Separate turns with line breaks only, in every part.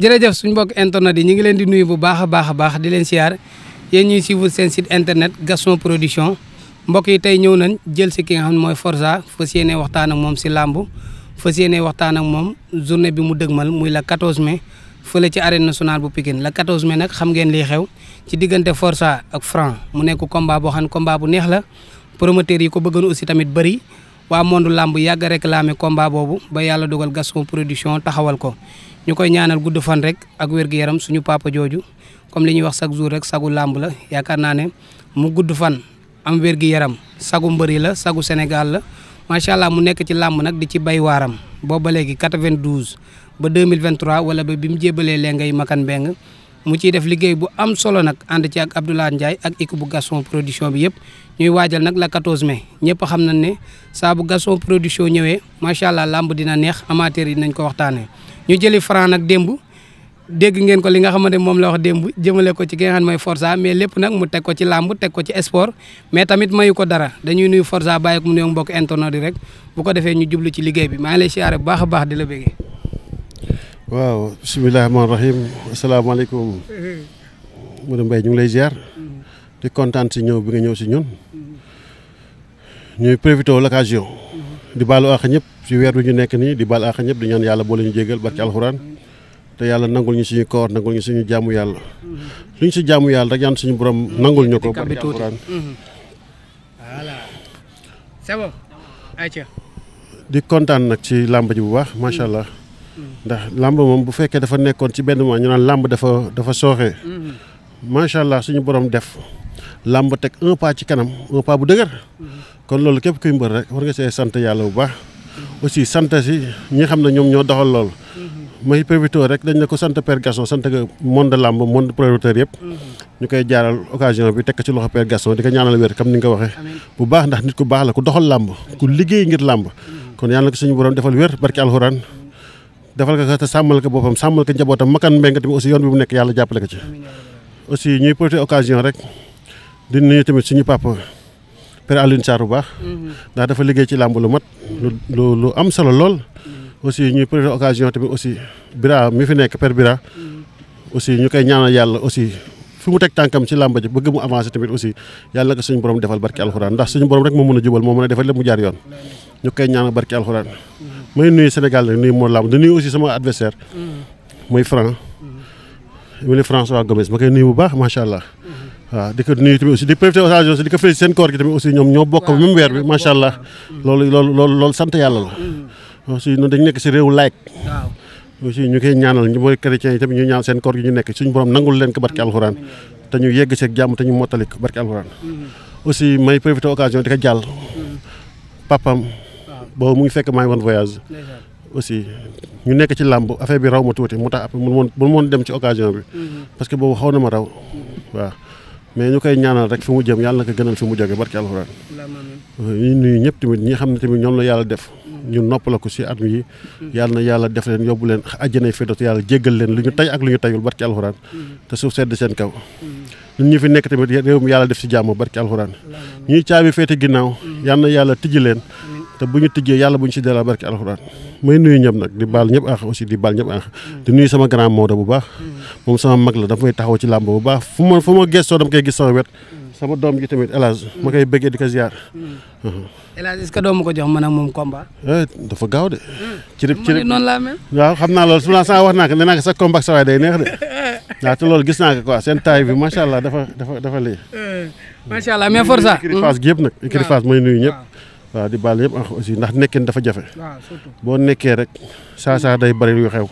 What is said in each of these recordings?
jërëjëf suñu mbokk internet yi ñu ngi leen di nuyu bu baax a baax di leen siyaar yéen ñuy suivre seen site internet Gaston Production mbokk yi tey ñëw nañ jël si ki nga xam ne mooy Forza fas yéene waxtaan ak moom si làmb fas yéene waxtaan ak moom journée bi mu dëgmal muy la 14 mai fële ci arène nationale bu Pikine la 14 mai nag xam ngeen liy xew ci diggante Forza ak Franc mu nekk combat boo xam ne combat bu neex la promoteur yi ko bëggoon aussi tamit bëri waa monde làmb yàgg réclamé combat boobu ba yàlla dogal Gaston Production taxawal ko ñu koy ñaanal gudd fan rek ak wér-gu-yaram suñu papa jooju comme li ñuy wax chaque jour rek sagu làmb la yaakaar naa ne mu gudd fan am wér-gu-yaram sagu mbëri la sagu Sénégal la macha allah mu nekk ci làmb nag di ci bay waaram boobu ba léegi 92 ba 2023 wala ba bi mu jébalee lee ngay makan mbeng mu ciy def liggéey bu am solo nag ànd ci ak Abdoulaye Ndiaye ak équipe bu Gaston Production bi yëpp ñuy waajal nag la 14 mai ñëpp xam nañ ne saa bu Gaston Production ñëwee macha allah làmb dina neex amateur yi dinañ ko waxtaanee. ñu jëli Franc nag démb dégg ngeen ko li nga xamante moom la wax démb jëmale ko ci ki nga xam ne mooy Forza mais lépp nag mu teg ko ci làmb teg ko ci sport mais tamit mayu ko dara dañuy nuyu Forza bàyyi ko mu nuyu mbokk internet yi rek bu ko defee ñu jublu ci liggéey bi maa ngi lay siyaare bu baax a baax di la bëggee.
waaw bisimilah rahmaani rahiim asalaamaaleykum. Modou Mbaye ñu ngi lay ziar. di kontaan si ñëw bi nga ñëw si ñun. ñuy profité l'occasion. di baalu àq ñëpp si weer bi ñu nekk nii di baal àq ñëpp di ñaan yàlla boole ñu jégal barki alxuraan te yàlla nangul ñu suñu koor nangul ñu suñu jaamu yàlla. lu ñu si jaamu yàlla rek ñaan suñu borom nangul ñu ko barki alxuraan.
voilà c'est bon.
di kontaan nag ci làmb ji bu baax macha allah. ndax làmb moom bu fekkee dafa nekkoon ci benn mois ñu naan làmb dafa sooxee. macha allah suñu borom def làmb teg un pas ci kanam un pas bu dëgër. kon loolu képp kuy mbër rek war nga see sant yàlla bu baax. aussi sant si ñi xam ne ñoom ñoo doxal loolu. may profité rek dañ ne ko sant Père Gaston sant nga monde làmb monde promoteur yëpp. ñu koy jaaral occasion bi teg ko ci loxo Père Gaston di ko ñaanal wér comme ni nga ko waxee. bu baax ndax nit ku baax la ku doxal làmb ku liggéey ngir làmb. kon yàlla na ko suñu borom defal wér barki alxuraan defal ko te sàmmal ko boppam sàmmal ko njabootam makan mbéy nga tamit aussi yoon bi mu nekk yàlla jàppale ko ci. aussi ñuy profité occasion rek di nuyu tamit suñu papa Père Alioune Sarr bu baax. ndax dafa liggéey ci làmb lu mat. lu am solo lool. aussi ñuy profité occasion tamit aussi Bira mi fi nekk Père Bira. aussi ñu koy ñaanal yàlla aussi fi mu teg tànkam ci làmb ji bëgg mu avancé tamit aussi yàlla ko suñu borom defal barki alxuraan ndax suñu borom rek moo mën a jubal moo mën a defal lépp mu jaar yoon. ñu koy ñaanal barki alxuraan. may nuyu Sénégal nag nuyu moo làmb di nuyu aussi sama adversaire muy Franc. mu ne François Gomes ma koy nuyu bu baax macha allah. waaw di ko nuyu tamit aussi di profité occasion di ko félicité seen koor gi tamit aussi ñoom ñoo bokk même weer bi macha allah loolu sant yàlla la. aussi ñun dañu nekk si réewu laïc. aussi ñu koy ñaanal ñu mooy chrétiens yi tamit ñu ñaan seen koor gi ñu nekk suñu borom nangul leen ko barki alxuraan te ñu yegg seeg jàmm te ñu mottali ko barki alxuraan. aussi may profité occasion di ko jàll. papam boobu mu ngi fekk maa ngi woon voyage. aussi ñu nekk ci làmb affaire bi raw ma tuuti mu tax après mu moon dem ci occasion bi. parce que boobu xaw na ma raw waaw. mais ñu koy ñaanal rek fi mu jëm yàlla na ko gënal fi mu jóge barki alxuraan. ñu nuyu ñëpp tamit ñi xam ne tamit ñoom la yàlla def. ñu noppala ko si at mi yàlla na yàlla def leen yóbbu leen àjjanay fédot yàlla jéggal leen lu ñu tay ak lu ñu tayul barki alxuraan. te suuf sedd seen kaw. ñun ñi fi nekk tamit réew mi yàlla def si jàmm barki alxuraan. ñuy caabi féete ginnaaw yàlla na yàlla tijji leen. te bu ñu tijjee yàlla bu ñu si delloo barki alxuraan. may nuyu ñëpp nag di baal ñëpp àq aussi di baal ñëpp àq. di nuyu sama grand Maodo bu baax. moom sama mag la dafa may taxaw ci làmb bu baax fu ma gëstoo dama koy gis sama wet. sama doom ji tamit El Hadj ma koy bëggee di ko ziar.
El Hadj est-ce que doo ma ko jox man ak moom combat.
dafa gaaw de. cirib
noonu laa mel.
waaw xam naa loolu su ma wax naa ko nee naa ko sa combat sa waay day neex de. waaw te loolu gis naa ko quoi seen taay bi macha allah dafa lii.
macha allah mais Forza.
écurie Fass gi yëpp nag écurie Fass may nuyu ñëpp. waaw di baal ñëpp aussi ndax nekkin dafa jafe. boo nekkee rek saa day bari yu xew.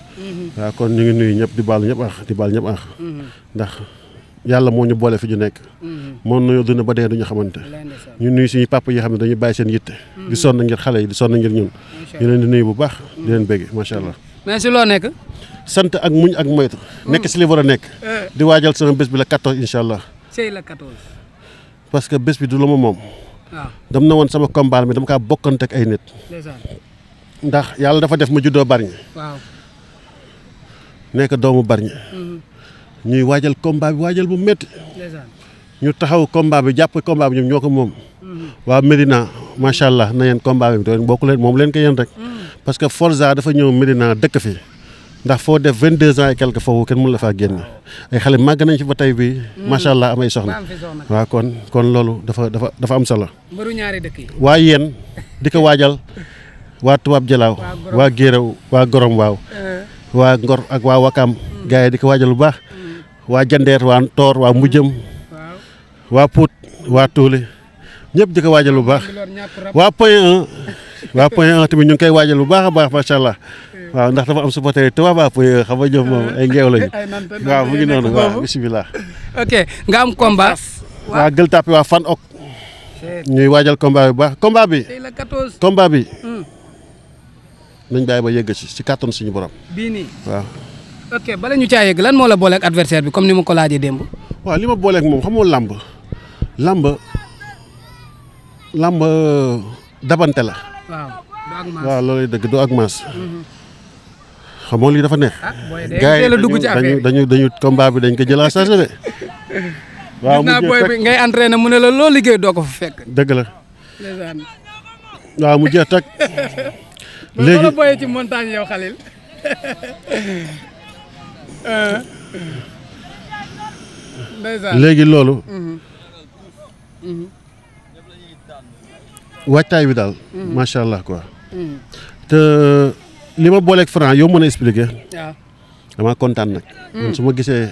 waaw kon ñu ngi nuyu ñëpp di baal ñëpp ndax yàlla moo ñu boole fi ñu nekk. moo nañoo dund ba dee duñu xamante. ñu nuyu suñu papa yi xam ne dañuy bàyyi seen yitte. di sonn ngir xale yi di sonn ngir ñun. ñu leen di nuyu bu baax di leen bëgg macha allah.
mais si loo nekk.
sant ak muñ ak moytu. nekk si li war a nekk. di waajal sama bés bi la 14 incha allah.
sey la 14.
parce que bés bi du la ma moom.
waaw
dam na woon sama combat mi dama kaa bokkante ak ay nit. ndax yàlla dafa def ma juddoo Bargny.
waaw.
nekk doomu Bargny. ñuy waajal combat bi waajal bu métti. ñu taxaw combat bi jàpp combat bi ñoom ñoo ko moom. waa Medina macha allah na yeen combat bi doon bokk leen moom leen ko yéen rek. parce que Forza dafa ñëw Medina dëkk fi ndax foo def 22 ans et quelque foofu kenn mënu la faa génn ay xale màgg nañ fi ba tey bi macha allah amay soxna waaw kon loolu dafa am solo.
mbëru ñaari dëkk yi.
waa yéen di ko waajal waa Tubaab Jalaaw waa Géeraw waa Gorom waaw waa Ngor ak waa Wakaam gars yi di ko waajal bu baax waa Jandeer waa Toor waa Mbujëm waa Pout waa Tuuli ñëpp di ko waajal bu baax waa Point 1 tamit ñu ngi koy waajal bu baax a baax macha allah waaw ndax dafa am supporter tubaab waa Point 1 xam nga ñoom moom ay ngeew lañu waaw mu ngi noonu waaw bisimilah.
ok nga am combat.
waa Gueule Tapée waa Fan Ok ñuy waajal combat bi bu baax combat bi nañ bàyyi ba yegg ci kàttan suñu borom.
bii nii
waaw.
ok bala ñu caa yegg lan moo la booleeg adversaire bi comme ni ma ko laajee démb.
waaw li ma booleeg moom xam nga làmb dabante la. waaw loolay dëgg du ak maas. xam nga lii dafa neex. gars yi dañu combat bi dañ ko jël en charge de. waaw
mu jeex bi ngay entraîné mu ne la loo liggéey doo ko fa fekk.
dëgg la. waaw mu jeex tag.
léegi loolu booyee ci montagne yow Khalil.
léegi loolu. waajtaay bi daal. macha allah quoi. te li ma booleeg Franc yow mën a expliquer.
waaw
damaa kontaan nag. man su ma gisee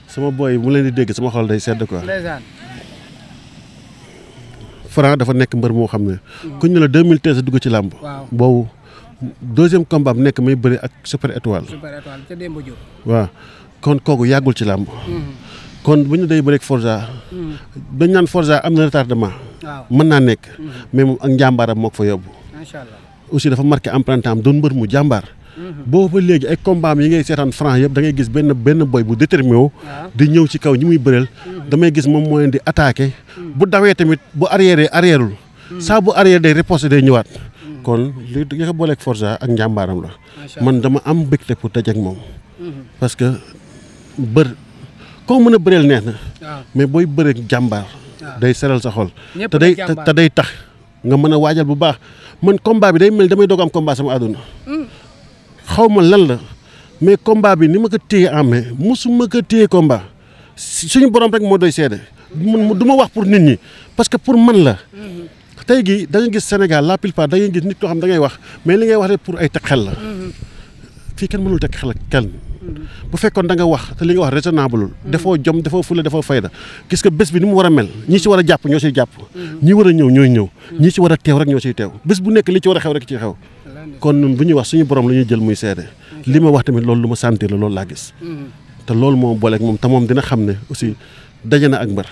sama boy mu leen di dégg sama xol day sedd quoi. Franc dafa nekk mbër moo xam ne. kuñ ne la 2013 dugg ci làmb. boobu deuxième combat bu nekk may bëri ak Super Étoile.
ca Demba Diop.
waaw kon kooku yàggul ci làmb. kon bu ñu day bëri ak Forza. dañ naan Forza am na retardement. mën naa nekk. mais moom ak njàmbaaram moo ko fa yóbbu.
macha allah
aussi dafa marqué empreinte am doon mbër mu jàmbaar. boobu ba léegi ay combat yi ngay seetaan Franc yëpp da ngay gis benn boy bu déterminé wu. di ñëw ci kaw ñi muy bëreel. damay gis moom moo leen di attaqué. bu dawee tamit bu arrièreul. saa bu arrière day riposte day ñëwaat. kon li nga ko booleeg Forza ak njàmbaaram la. man dama am mbégte pour dajeek moom. parce que koo mën a bëreel neex na. mais booy bëreeg jàmbaar. day seral sa xol. te day tax nga mën a waajal bu baax man combat bi day mel damay doog am combat sama àdduna. xaw ma lan la mais combat bi ni ma ko téye en main musuma ko téye combat suñu borom rek moo doy seede du ma wax pour nit ñi parce que pour man la. tey gii da nga gis Sénégal la plupart da ngay gis nit koo xam da ngay wax mais li ngay wax rek pour ay teg xel la. fii kenn mënul teg xel ak kenn. bu fekkoon da nga wax te li nga wax raisonnable dafoo jom dafoo fule dafoo fayda gis nga bés bi ni mu war a mel ñi ci war a jàpp ñoo ciy jàpp ñi war a ñëw ñooy ñëw ñi ci war a teew rek ñoo ciy teew bés bu nekk li ci war a xew rek ci xew kon ñun bu ñuy wax suñu borom la ñuy jël muy seede li ma wax tamit loolu lu ma sentir la loolu laa gis te loolu moo booleeg moom te moom dina xam ne aussi daje na ak mbër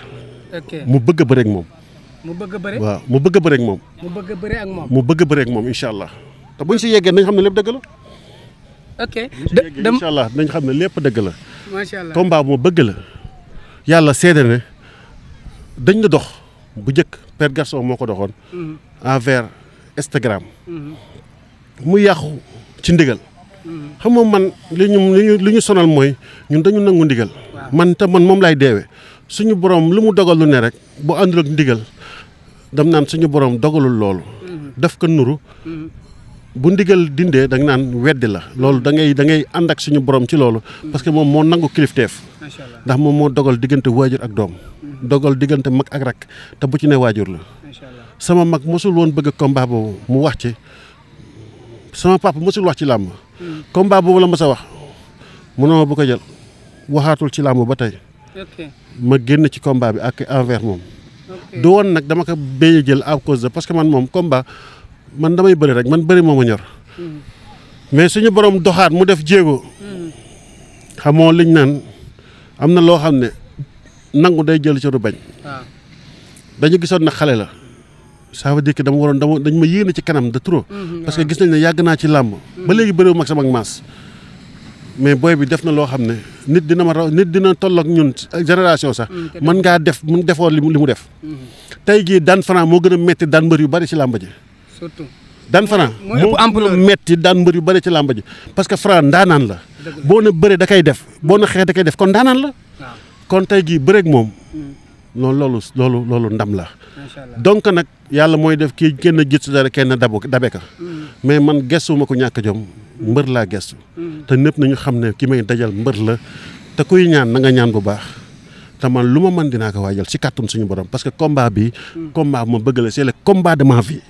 mu bëgg a bëreeg moom
mu bëgg a bëre
waaw mu bëgg a bëreeg moom
mu bëgg a bëre ak moom
mu bëgg a bëreeg moom incha allah te buñ si yeggee nañ xam ne lépp dëgg la
ok
incha allah nañ xam ne lépp dëgg la.
macha allah
combat bu ma bëgg la yàlla seede ne dañ la dox bu njëkk Père Gaston moo ko doxoon. envers Instagram. mu yàqu ci ndigal. xam nga man li ñu sonal mooy ñun dañu nangu ndigal. man moom laay deewee suñu borom lu mu dogal lu ne rek bu àndul ak ndigal dam naan suñu borom dogalul loolu. daf ko nuru. bu ndigal dindee da nga naan weddi la loolu da ngay ànd ak suñu borom ci loolu parce que moom moo nangu kilifteef ndax moom moo dogal diggante waajur ak doom dogal diggante mag ak rak te bu ci ne waajur la sama mag mosul woon bëgg combat boobu mu wax ci sama papa mosul wax ci làmb combat boobu la ma sa wax munoo bu ko jël waxaatul ci làmb ba tey ma génn ci combat bi ak envers moom du woon nag dama ko béye jël à cause de parce que man moom combat man damay bëri rek man bëri moo ma ñor mais suñu borom doxaat mu def jéego xamoo liñ naan am na loo xam ne nangu day jël ci ru bañ dañu gisoon nag xale la ça veut dire que dañ ma yéene ci kanam de trop parce que gis nañ ne yàgg naa ci làmb ba léegi bëriwu mag sama maas mais booy bi def na loo xam ne nit dina ma raw nit dina tollook ñun génération sax mën ngaa def mu defoo li mu def tey jii daan Franc moo gën a metti daan mbër yu bari ci làmb ji
surtout
daan Franc moo metti daan mbër yu bëri ci làmba ji parce que Franc ndaanaan la boo na bëre da koy def boo na xeex da koy def kon ndaanaan la kon tey jii bëreeg moom loolu ndam la donc nag yàlla mooy def kii kenn gis dara kenn dabe ka mais man gëstuma ko ñàkk jom mbër laa gestu te ñëpp nañu xam ne ki may dajal mbër la te kuy ñaan na nga ñaan bu baax te man lu ma mën dinaa ko waajal si kàttun suñu borom parce que combat bi combat bu ma bëgg la c'est le combat de ma vie.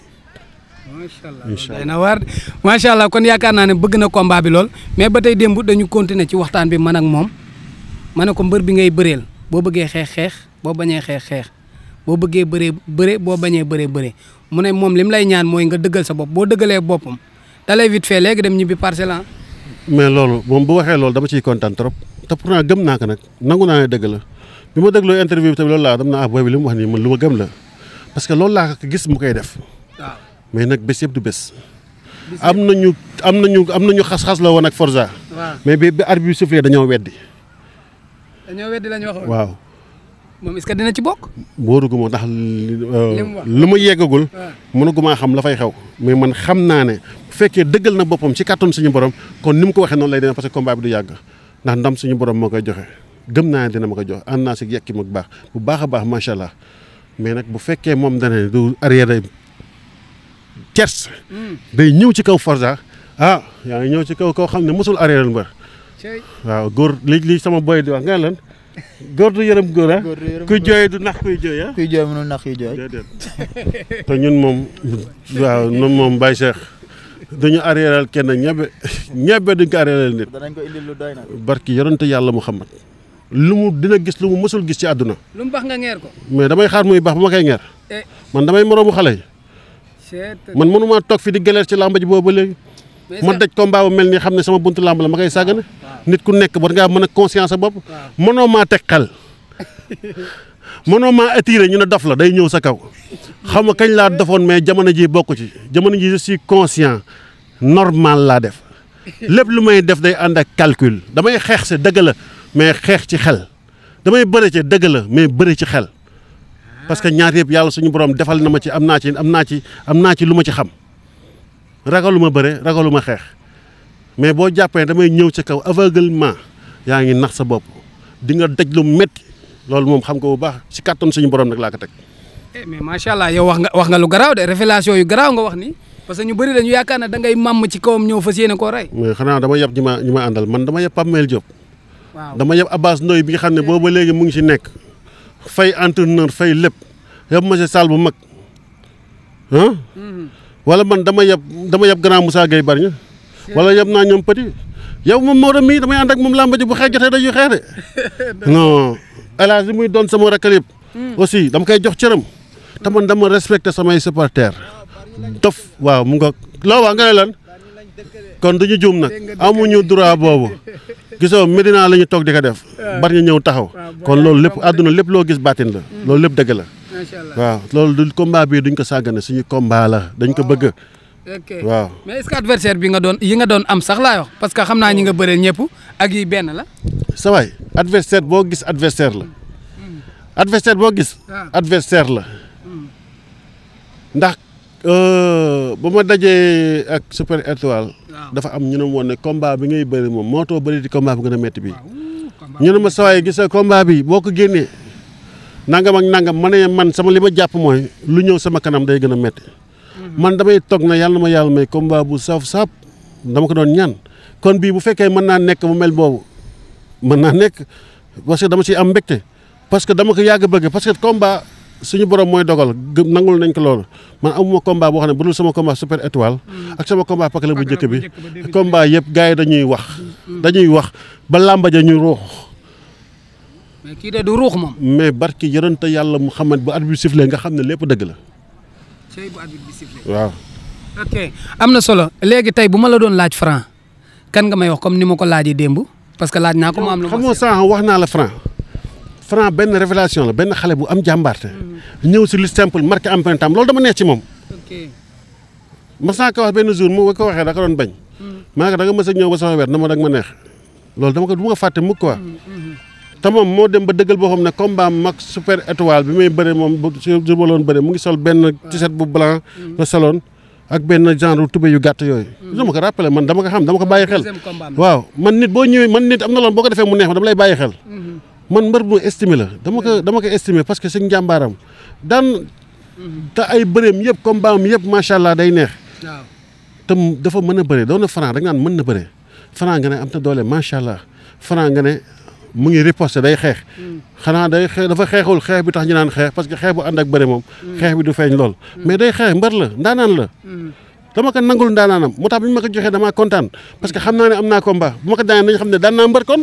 macha allah day na waar macha allah kon yaakaar naa ne bëgg na combat bi lool mais ba tey démb dañu continuer ci waxtaan bi man ak moom ma ne ko mbër bi ngay bëreel boo bëggee xeex boo bañee xeex boo bëggee bëre boo bañee bëre mu ne moom lim lay ñaan mooy nga dëggal sa bopp boo dëggalee boppam da lay vite fait léegi dem ñibbi Parcelles.
mais loolu moom bu waxee loolu dama ciy kontaan trop te pourtant gëm naa ko nag nangu naa ne dëgg la bi ma dégloo interview bi tamit loolu laa dem naa booy bi li mu wax nii man lu ma gëm la parce que loolu laa ko gis mu koy def. waaw mais nag bés yëpp du bés. am nañu xas-xas la woon ak Forza. waaw mais bi arbitre bi sifflé dañoo weddi.
lañu wax.
waaw.
moom est-ce que dina ci bokk.
wóoruguma ndax lu ma yeggagul. mënuguma xam la fay xew. mais man xam naa ne bu fekkee dëggal na boppam ci kàttan suñu borom kon ni mu ko waxee noonu lay demee parce que combat bi du yàgg ndax ndam suñu borom moo koy joxe gëm naa ne dina ma ko jox ànd naa si yekki bu baax a baax macha allah mais nag bu fekkee moom dana du arrière tierce day ñëw ci kaw Forza yaa ngi ñëw ci kaw koo xam ne mosul arrière mbër waaw góor li sama boy di wax nga lan góor du yërëm góor ah kuy jooy du nax kuy jooy ah kuy jooy mënul nax kuy jooy te ñun moom waaw ñun moom Baye Cheikh dañu arrièreal kenn ñebe duñ ko arrièreal nit danañ ko indil lu doy na barki yonente yàlla Muhammad lu mu dina gis lu mu mësul gis ci àdduna
lu mu baax nga ngeer ko
mais damay xaar muy baax ba ma koy ngeer man damay moroomu xale yi man mënumaa toog fi di gëleer ci làmb ji boobu ba léegi ma daj combat bu mel ni xam ne sama buntu làmb la ma koy sàggane nit ku nekk war ngaa mën a conscience sa bopp mënoo maa teg xel mënoo maa attiré ñu ne dof la day ñëw sa kaw xam nga kañ laa defoon mais jamono ji bokk ci jamono ji je suis conscient normal laa def lépp lu may def day ànd ak calcul damay xeex si dëgg la mais xeex ci xel damay bëri ci dëgg la mais bëri ci xel parce que ñaar yëpp yàlla suñu borom defal na ma ci am naa ci lu ma ci xam ragaluma bëre ragaluma xeex mais boo jàppee damay ñëw ci kaw aveuglement yaa ngi nax sa bopp di nga daj lu métti loolu moom xam ko bu baax ci kàttan suñu borom nag laa ko teg.
mais macha allah yow wax nga lu garaaw de révélation yu garaaw nga wax ni parce que ñu bëri dañu yaakaar ne da ngay màmm ci kawam ñëw fas yéene koo rey.
mais xanaa dama yeb ñi ma àndal man dama yeb Pape Mel Diop. waaw dama yeb Abbas Ndoye bi nga xam ne boobu ba léegi mu ngi ci nekk fay entraîneur fay lépp yeb ma si salle bu mag wala man dama yeb grand Moussa Gueye Bargny wala yeb naa ñoom petit yow moom Maodo mii damay ànd ak moom làmb ji bu xeex jotee dañuy xeex de non El Hadj li muy doon sama rakkal yëpp aussi dama koy jox cëram te man dama respecté samay supporters dof waaw mu nga loo wax nga ne lan kon duñu juum nag amuñu droit boobu gisoo Medina la ñu toog di ko def Bargny ñëw taxaw kon loolu lépp àdduna lépp loo gis baatin la loolu lépp dëgg la waaw loolu du combat bii duñ ko sàggane suñu combat la dañ ko bëgg waaw
mais est-ce que adversaire bi yi nga doon am sax laay wax parce que xam naa ñi nga bëreel ñëpp ak yi benn la
sa waay adversaire boo gis adversaire la adversaire la ndax ba ma dajee ak Super Étoile dafa am ñu ne woon ne combat bi ngay bëri moom moo too bëri di combat bi gën a métti bi ñu ne ma sa waay gis nga combat bi boo ko génnee nangam ak nangam ma ne man sama li ma jàpp mooy lu ñëw sama kanam day gën a métti man damay toog na yàlla ma yàlla may combat bu saf dama ko doon ñaan kon bii bu fekkee mën naa nekk mu mel boobu mën naa nekk parce que dama ciy am mbégte parce que dama ko yàgg bëgg parce que combat suñu borom mooy dogal nangul nañ ko loolu man amuma combat boo xam ne bu dul sama combat Super Étoile ak sama combat pakala bu njëkk bi combat yëpp gars yi dañuy wax ba làmbaja ñuy ruux
mais kii de du ruux moom
mais barki yonente yàlla Muhammad bu arbitre bi sifflé nga xam ne lépp dëgg la waaw
ok am na solo léegi tey bu ma la doon laaj Franc kan nga may wax comme ni ma ko laajee démb parce que laaj naa ko mu am lu
xam nga sànq wax naa la Franc benn révélation la benn xale bu am jàmbaarte ñëw si lu simple marqué empreinte am loolu dama neex ci moom mas naa ko wax benn jour mu ko waxee da ko doon bañ maa ko da nga mës a ñëw ba sama wet na ma dag ma neex loolu dama ko du ma ko fàtte mukk quoi te moom moo dem ba dëggal boo xam ne combat mag Super Étoile bi may bëre moom su ma loon bëre mu ngi sol benn t-shirt bu blanc la soloon ak benn genre tubé yu gàtt yooyu su ma ko rappelé man dama ko xam dama ko bàyyi xel waaw man nit boo ñëwee man nit am na loon boo ko defee mu neex ma dama lay bàyyi xel man mbër bu estimé la dama ko estimé parce que si njàmbaaram daan te ay bëreem yëpp combat am yëpp macha allah day neex te dafa mën a bëre doon na Franc da nga naan mën na bëre Franc nga ne am na doole macha allah Franc nga ne mu ngi riposte day xeex xanaa day xeex dafa xeexul xeex bi tax ñu naan xeex parce que xeex bu ànd ak bëre moom xeex bi du feeñ lool mais day xeex mbër la ndaanaan la dama ko nangul ndaanaanam moo tax bi ñu ma ko joxee damaa kontaan parce que xam naa ne am naa combat bu ma ko daanee nañu xam ne daan naa mbër kon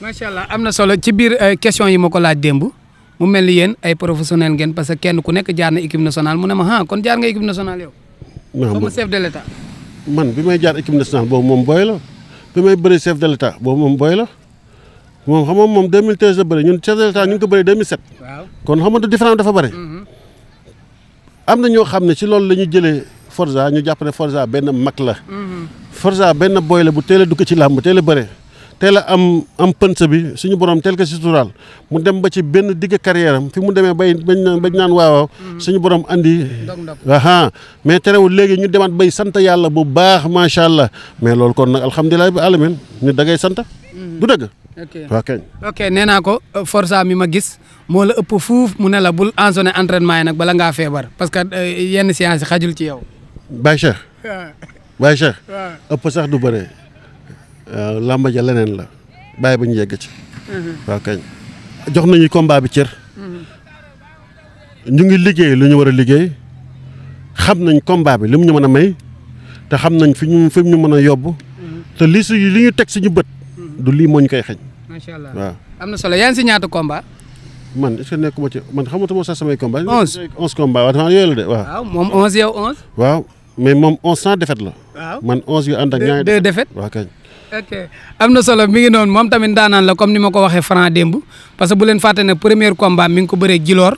macha allah am na solo ci biir question yi ma ko laaj démb mu mel ni yéen ay professionnel ngeen parce que kenn ku nekk jaar na équipe nationale mu ne ma kon jaar nga équipe nationale yow. comme chef de l'état.
man bi may jaar équipe nationale boobu moom booy la bi may bëri chef de l'état boobu moom booy la moom xam nga moom 2013 la bëri ñun chef de l'état ñu ngi ko bëri 2007.
waaw
kon xam nga différence dafa bëri. am na ñoo xam ne ci loolu la ñu jëlee Forza ñu jàpp ne Forza benn mag la. Forza benn booy la bu teel a dugg ci làmb teel a bëre. teel a am pënc bi suñu borom teel ko si suturaal mu dem ba ci benn digg carrière am fi mu demee bañ naan waaw suñu borom andi. aha mais terewul léegi ñu demaat bay sant yàlla bu baax macha allah mais loolu kon nag alhamdulilah bi alamin ñu dangay sant. du dëgg.
ok nee naa ko Forza mi ma gis moo la ëpp fuuf mu ne la bul ensonné entraînement yi nag bala ngaa feebar parce que yenn séance yi xajul ci yow.
Baye Cheikh. Baye Cheikh. ëpp sax du bëre. waaw làmba ja leneen la bàyyi ba ñu yegg ci. waaw kañ jox nañu combat bi cër. ñu ngi liggéey lu ñu war a liggéey xam nañ combat bi li mu ñu mën a may te xam nañ fi mu ñu mën a yóbbu. te li ñu teg suñu bët. du lii moo ñu koy xeeñ.
macha allah
waaw.
am na solo yaa ngi si ñaata combat.
man est-ce que nekkuma ci man xamatuma sax samay combat.
11
combat waaw dafa yooyu la de waaw.
waaw moom 11 yow 11.
waaw mais moom 11 sans défaite la.
waaw
man 11 yu ànd ak ñaari.
2 défaites
waaw kañ.
ok am na solo mi ngi noonu moom tamit daanaan la comme ni ma ko waxee Franc démb parce que bu leen fàtte ne premier combat mi ngi ko bëree Djilor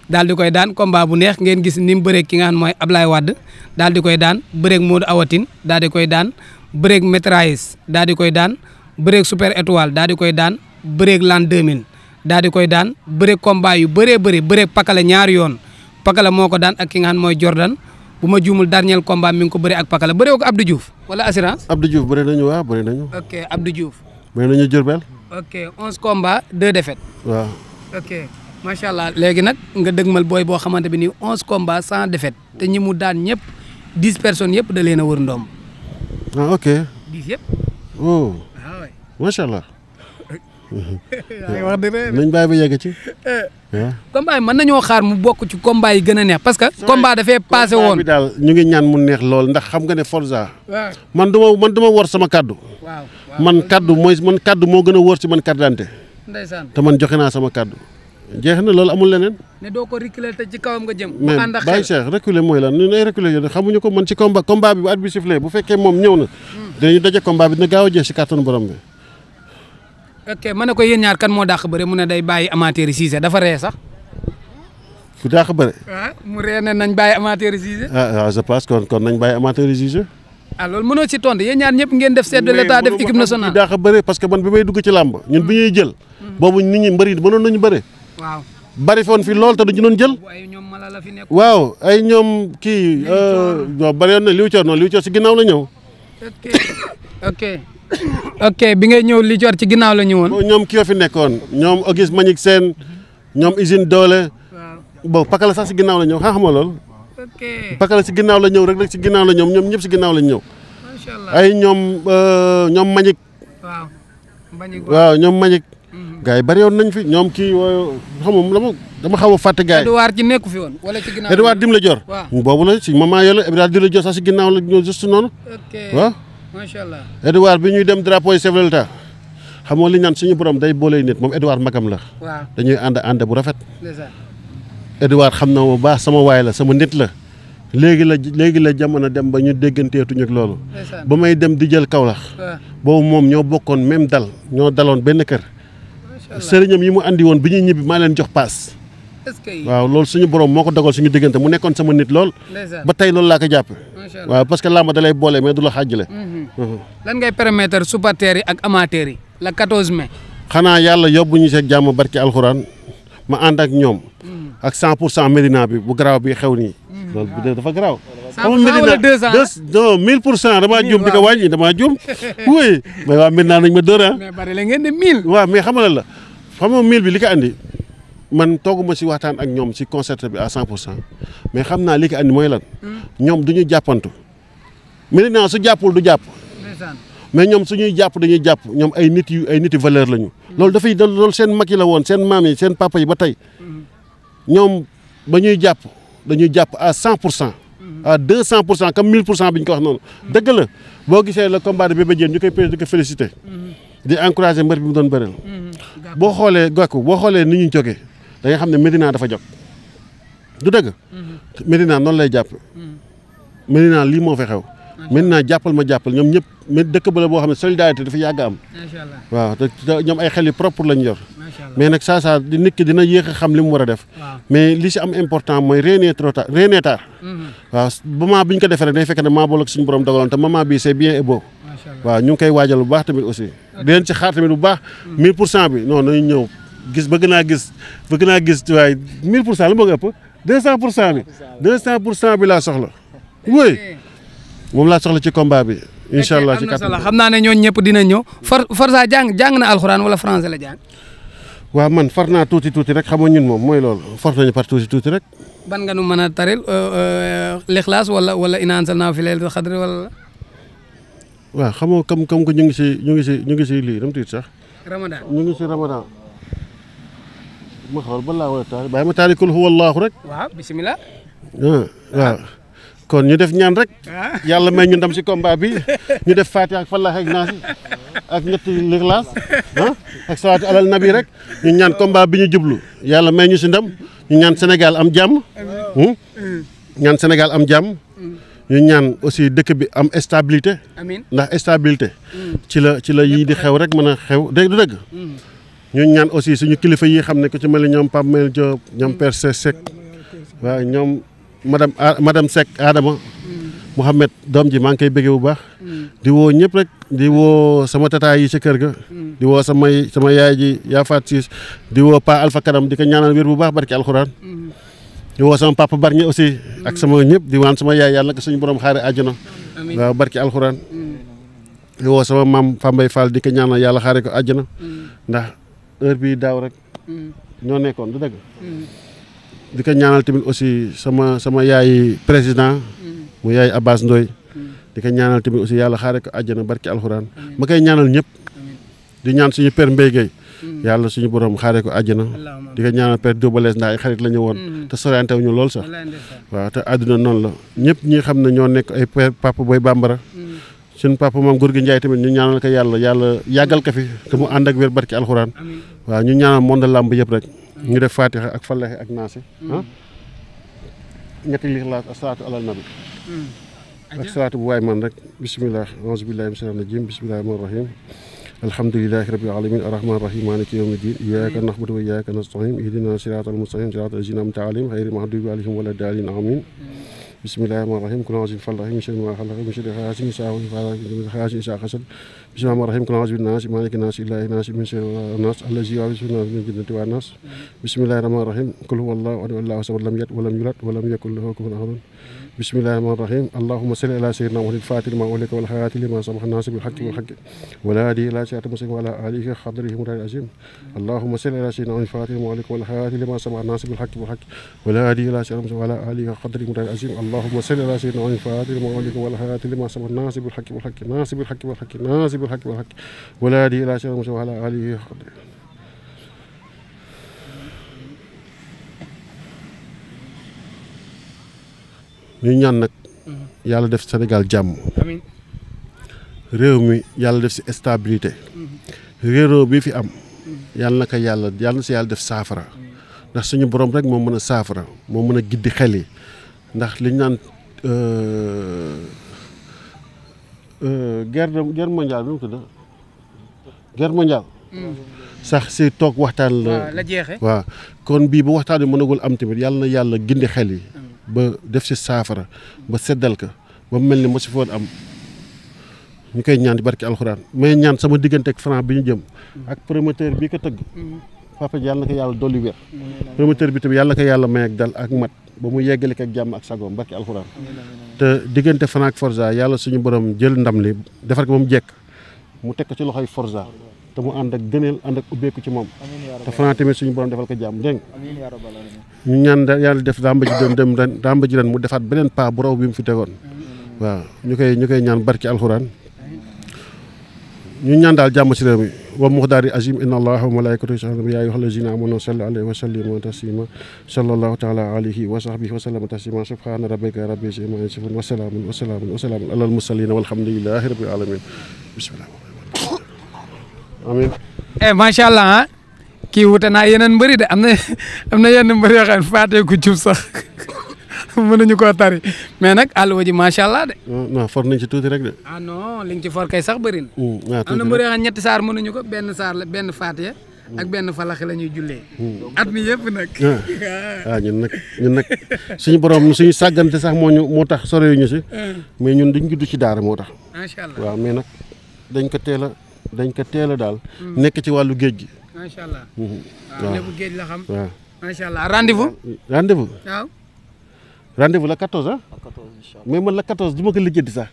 daal di koy daan combat bu neex ngeen gis ni mu bëree ki nga xam mooy Ablaye Wade daal di koy daan bëreeg Modou Awatine daal di koy daan bëreeg Métraïs daal di koy daan bëreeg Super Étoile daal di koy daan bëreeg L'an 2000 daal di koy daan bëreeg combat yu bëree bëri bëreeg Pakala ñaari yoon Pakala moo ko daan ak ki nga xam mooy Jordan bu ma juumul dernier combat mi ngi ko bëri ak Pakala bëree ko Abdou Diouf wala assurance.
Abdou Diouf bëri nañu waaw bëri nañu.
ok Abdou Diouf.
bëri nañu Diourbel.
ok 11 combats 2 défaites.
waaw.
ok macha allah léegi nag nga dëgmal booy boo xamante bi nii 11 combats sans défaite te ñi mu daan ñëpp 10 personnes yëpp da leen a wër ndoom.
ah ok.
10 yëpp.
oh.
waaw waay.
macha allah.
yaa ngi wax dëgg
nañ bàyyi ba yegg ci. waaw.
combat yi mën nañoo xaar mu bokk ci combat yi gën a neex parce que. combat dafay passé woon
bi daal ñu ngi ñaan mu neex lool ndax xam nga ne Forza.
waaw
man du ma wor sama kaddu.
waaw
man kaddu moo gën a wóor ci man carte d'identité.
ndeysaan
te man joxe naa sama kaddu. jeex na loolu amul leneen.
ne doo ko reculer te ci kawam nga jëm. mu
mais
ànd ak
Baye
xel
Cheikh reculer mooy lan ñun ay reculer yooyu xamuñu ko man ci combat bi bu at bi sifflé bu fekkee moom ñëw na. dinañu daje combat bi dina gaaw a jeex ci kàttanu borom bi.
ok ma ne ko yéen ñaar kan moo dàq bëre mu ne day bàyyi amateur yi Cissé dafa ree sax.
ku daax bëre.
waaw mu ree ne nañ bàyyi amateur yi Cissé.
ah je pense kon nañ bàyyi amateur yi Cissé.
ah loolu mënoo ci tontu yéen ñaar ñëpp ngeen def chef de l'état def équipe nationale.
ku daax bëre parce que man bi may dugg ci làmb ñun bi ñuy jël. boobu nit ñi mbëri mënoon nañu bëre.
waaw.
bari foon fi lool te duñu doon jël.
ay ñoom mala la fi nekk.
waaw ay ñoom kii. non bari yoon na liw coor noonu liw coor si ginnaaw la ñëw.
ok bi ngay ñëw li coor ci ginnaaw la ñëwoon.
ñoom kii yoo fi nekkoon ñoom Auguste Manick Sène ñoom usine doole.
waaw
bon Pakala sax si ginnaaw la ñëw xam nga lool.
ok
Pakala si ginnaaw la ñëw rek si ginnaaw la ñoom ñëpp si ginnaaw la ñëw.
macha allah
ay ñoom Manick. waaw ñoom Manick. gars yi bari woon nañ fi ñoom kii xam nga dama xaw a fàtte gars yi.
Edouard ci nekku fi woon wala ci ginnaaw.
Edouard Dim la Dior.
waaw
boobu la si moment yooyu la Edouard Dim la Dior sax si ginnaaw la ñëw juste noonu.
ok
waaw.
macha allah.
Edouard bi ñuy dem drapeau yi chef de l'État xam nga li ñaan suñu borom day booley nit moom Edouard magam la.
waaw
dañuy ànd bu rafet.
ndeysaan.
Edouard xam na bu baax sama waay la sama nit la léegi la jamono dem ba ñu dégganteetuñu ak loolu.
ndeysaan.
ba may dem di jël Kaolack.
waaw
boobu moom ñoo bokkoon même dal ñoo daloon benn kër. sëriñam yi mu andi woon bi ñuy ñibbi maa leen jox paas.
est-ce que
waaw loolu suñu borom moo ko dogal suñu diggante mu nekkoon sama nit lool.
ndeysaan.
ba tey loolu laa ko jàppe
macha allah.
waaw parce que làmb da lay boole mais du la xaajale.
lan ngay permettre supporters yi ak amateurs yi la 14 mai.
xanaa yàlla yóbbu ñu seeg jàmm barki alxuraan ma ànd ak ñoom. ak 100% Médina bi bu garaaw bi xew nii. loolu bu dee dafa garaaw.
100% wala 200
non 1000% damaa juum di ko wàññi damaa juum. oui mais waa Médina nañ ma dóor
mais bari la ngeen de 1000.
waaw mais xam nga la xam nga 1000 bi li ko andi man tooguma si waxtaan ak ñoom si concert bi à 100% mais xam naa li ko andi mooy lan. ñoom du ñu jàppantu Médina su jàppul du jàpp mais ñoom suñuy jàpp dañuy jàpp ñoom ay niti valeur lañu. loolu dafay loolu seen mag yi la woon seen maam yi seen papa yi ba tey ñoom ba ñuy jàpp dañuy jàpp à 100%. à 200% comme 1000% bi ñu ko wax noonu. dëgg la boo gisee le combat de Bébé Diène ñu koy di ko félicité. di encouragé mbër bi mu doon bëreel. boo xoolee Gakou boo xoolee ni ñu jógee da nga xam ne Médina dafa jóg. du dëgg. Médina noonu lay jàpp. Médina lii moo fa xew. Médina jàppal ma jàppal ñoom ñëpp mais dëkk ba la boo xam ne solidarité dafa yàgg am. waaw te ñoom ay xel yu propre lañ yor. mais nag saa di nit ki dina yéex a xam li mu war a def. mais li si am important mooy rien n'est trop tard rien n'est tard. waaw moment bi ñu ko defee rek day fekk ne maa boole ak suñu borom dogaloon te moment bii c'est bien et beau. waaw ñu ngi koy waajal bu baax tamit aussi. di leen ci xaar tamit bu baax. 1000% bi non nañu ñëw bëgg naa gis waaye 1000% la bëgg ëpp 200% bi 200% bi laa soxla. oui moom laa soxla ci combat bi. incha allah ci kàttan
xam naa ne ñooñu ñëpp dinañ ñëw Forza jàng na alxuraan wala français la jàng.
waaw man far naa tuuti rek xam nga ñun moom mooy loolu far nañu par tuuti rek.
ban nga nu mën a taril lixlaas wala inaa anzalnaahu fii laylatil qadri wala.
waaw xam nga comme que ñu ngi si lii dama tiit sax.
Ramadan
ñu ngi si Ramadan. ma xool ba laa wala taal bàyyi ma taali kul huwallaahu rek.
waaw bisimilah.
waaw. kon ñu def ñaan rek yàlla may ñu ndam si combat bi ñu def Fatiha ak Falaq ak Naas ak ñetti Lixlaas ak salaatu alal nabi rek ñu ñaan combat bi ñu jublu yàlla may ñu si ndam ñu ñaan Sénégal am jàmm. ñaan Sénégal am jàmm. ñu ñaan aussi dëkk bi am stabilité. ndax stabilité. ci la yii di xew rek mën a xew dégg du dëgg. ñu ñaan aussi suñu kilifa yi xam ne ku ci mel ni ñoom Pape Mel Diop ñoom Père Seck waaw ñoom. madame Seck Adama Mouhamed doom ji maa ngi koy bëggee bu baax di woo ñëpp rek di woo sama tataay yi ci kër ga di woo sama yaay ji yaa faat siis di woo Pa Alpha Kanam di ko ñaanal wér bu baax barki alxuraan di woo sama papa Barñe aussi ak sama ñëpp di waan sama yaay yàlla ko suñu borom xaare àjjana waaw barki alxuraan di woo sama maam Fambay Fall di ko ñaanal yàlla xaare ko àjjana ndax heure bii daaw rek ñoo nekkoon du dëgg di ko ñaanal tamit aussi sama yaay président mu yaay Abbas Ndoy di ko ñaanal tamit aussi yàlla xaare ko àjjana barki alxuraan ma koy ñaanal ñëpp di ñaan suñu père Mbaye Gueye yàlla suñu borom xaare ko àjjana di ko ñaanal père Dobales ndax ay xarit la ñu woon te sorante wu ñu lool sax waaw te àdduna noonu la ñëpp ñi xam ne ñoo nekk ay père papa Boy Bambara suñu papa maam Gorgui Ndiaye tamit ñu ñaanal ko yàlla yàggal ko fi te mu ànd ak wér barki alxuraan waaw ñu ñaanal monde làmb yëpp rek ñu def Fatiha ak Falaq ak Naas ñetti Lixlaas ak salaatu alal nabi ak salaatu bu waay man rek bisimilah auzu billahi mina shaytaani rajim bismillahi rahmaani rahim alhamdulillahi rabbil alamin arrahmaani rahim maliki yawmi din iyyaka na'budu wa iyyaka nasta'in ihdina siratal mustaqim siratal lazina an'amta alayhim ghayril maghdubi alayhim wala daalin amin bismillahi rahmaani rahim qul a'uuzu bi falaq min sharri ma khalaq min sharri ghaasidin idhaa hasad bismillahi rahmaani rahim qul a'uuzu bin naas maliki naas ilaahi naas min sharri naas allazi yuwaswisu fi suduuri min jinnati wan naas bismillahi rahmaani rahim qul huwallahu ahad allahu samad lam yalid wa lam yulad wa lam yakul lahu kufuwan ahad bismillahi rahmaani rahim allahumma salli ala sayyidina muhammadin faatihil limaa ughliqa wal khaatimi limaa sabaqa naasiril haqqi bil haqqi wal haadi ilaa siraatil mustaqiim wa alaa aalihi haqqa qadrihi wa miqdaarihil aziim allahumma salli ala sayyidina muhammadin faatihil limaa ughliqa wal khaatimi limaa sabaqa naasiril haqqi bil haqqi wal haadi ilaa siraatil mustaqiim wa alaa aalihi haqqa qadrihi wa miqdaarihil aziim allahumma salli ala sayyidina muhammadin faatihil limaa ughliqa wal khaatimi limaa sabaqa naasiril haqqi bil haqqi naasiril haqqi bil haqqi naasiril haqqi bil haqqi wal haadi ilaa siraatil mustaqiim wa alaa aalihi haqqa qadrihi ñu ñaan nag yàlla def Sénégal jàmm réew mi yàlla def si stabilité réeróo bi fi am yàlla na ko yàlla na si yàlla def saafara ndax suñu borom rek moo mën a saafara moo mën a giddi xel yi ndax liñ naan guerre mondiale bi mu tudd guerre mondiale sax si toog waxtaan la
jeexe
waaw kon bii bu waxtaan bi mënagul am tamit yàlla na yàlla gindi xel yi ba def si saafara ba seddal ko ba mu mel ni mosi foon am ñu koy ñaan di barki alxuraan may ñaan sama diggante ak Franc bi ñu jëm ak promoteur bi ko tëgg papa ji yàlla na ko yàlla dolli wér promoteur bi tamit yàlla na ko yàlla may ak dal ak mat ba mu yeggale ko ak jàmm ak sagoom barki alxuraan te diggante Franc ak Forza yàlla suñu borom jël ndam li defar ko ba mu jekk mu teg ko ci loxoy Forza te mu ànd ak gëneel ànd ak ubbeeku ci moom te Franc tamit suñu borom defal ko jàmm dégg ñu ñaan yàlla def damba ji doon dem ren damba ji ren mu defaat beneen pas bu raw bi mu fi tegoon waaw ñu koy ñaan barki alxuraan ñu ñaan daal jàmm ci réew mi wa muxdaari azim inna allaha wa malaikatahu yusalluna ya ayyuhal lazina amanu sallu alayhi wa sallimu taslima sallallahu taala alayhi wa sahbihi wa sallama taslima subhana rabbika rabbil izzati amma yasifun wa salamun alal mursalin walhamdulillahi rabbil alamin bismillah amin
macha allah kii wute naa yeneen mbëri de am na yenn mbëri yoo xam ne faatee ku jub sax mënuñu koo tari mais nag àlluwa ji macha allah de.
non for nañ ci tuuti rek de.
ah non li nga ci for kay sax bëri na. am na mbëri yoo xam ñetti saar mënuñu ko benn saar la benn faatiya ak benn falaxi la ñuy jullee. at mi yëpp nag.
ñun nag suñu borom suñu sàggante sax moo tax sore ñu si. mais ñun dañ judd ci daara moo tax.
macha allah
waaw mais nag dañ ko teel a daal. nekk ci wàllu géej gi.
macha allah.
waaw
lépp géej la xam.
waaw
macha allah rendez-vous.
waaw. rendez-vous la 14 ah. mais man la 14 du ma ko lijjanti sax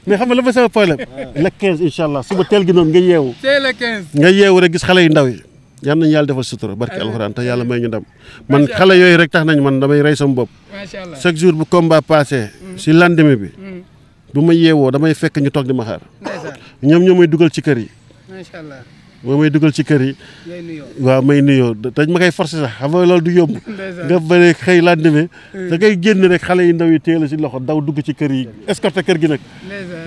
mais xam nga la fa sama problème. la 15 incha allah suba teel gi noonu nga yeewu.
teel la 15.
nga yeewu rek gis xale yu ndaw yi. yal nañu yàlla defal sutura barki alxuraan te yàlla may ñu ndam. man xale yooyu rek tax nañ man damay rey sama bopp.
macha allah
chaque jour bu combat passé. si lendemain bi. bu ma yeewoo damay fekk ñu toog di ma xaar. ñoom ñoo may dugal ci kër yi.
macha allah.
moo may dugal ci kër yi. waaw may nuyoo dañ ma koy forcer sax xam nga loolu du yomb. nga bëri xëy lendemain da ngay génn rek xale yu ndaw yi téye la si loxo daw dugg ci kër yi escorté kër gi nag.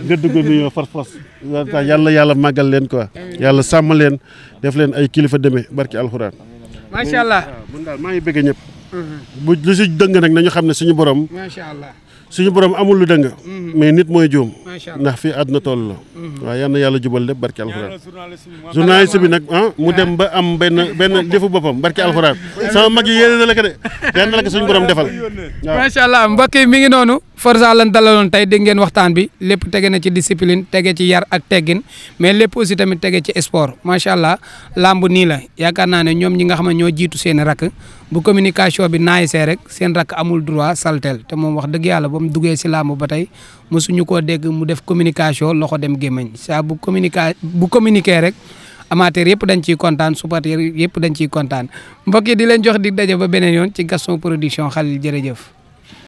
nga dugg nuyoo force. yàlla màggal leen quoi. yàlla sàmm leen def leen ay kilifa demee barki alxuraan.
macha allah
man daal maa ngi bëgg ñëpp. bu lu si dëng nag nañu xam ne suñu borom.
macha allah.
suñu borom amul lu dëng. mais nit mooy juum.
macha allah
ndax fii àdduna toll la. waaw yal na yàlla jubal lépp barki alxuraan. journaliste bi nag mu dem ba am benn defu boppam barki alxuraan. sama mag yi yéene na la ko de yal na la ko suñu borom defal. waaw
macha allah mbokk yi mi ngi noonu. Forza lan dalaloon tey dégg ngeen waxtaan bi lépp tege na ci discipline tege ci yar ak teggin mais lépp aussi tamit tege ci sport macha allah lamb nii la yaakaar naa ne ñoom ñi nga xam ne ñoo jiitu seen rakk bu communication bi naayisee rek seen rakk amul droit saltel te moom wax dëgg yàlla ba mu duggee si lamb ba tey mosuñu koo dégg mu def communication loxo dem gémmañ saa bu communiquer rek amateur yëpp dañ ciy kontaan supporter yëpp dañ ciy kontaan mbokk yi di leen jox dig daje ba beneen yoon ci Gaston Production Khalil jërëjëf.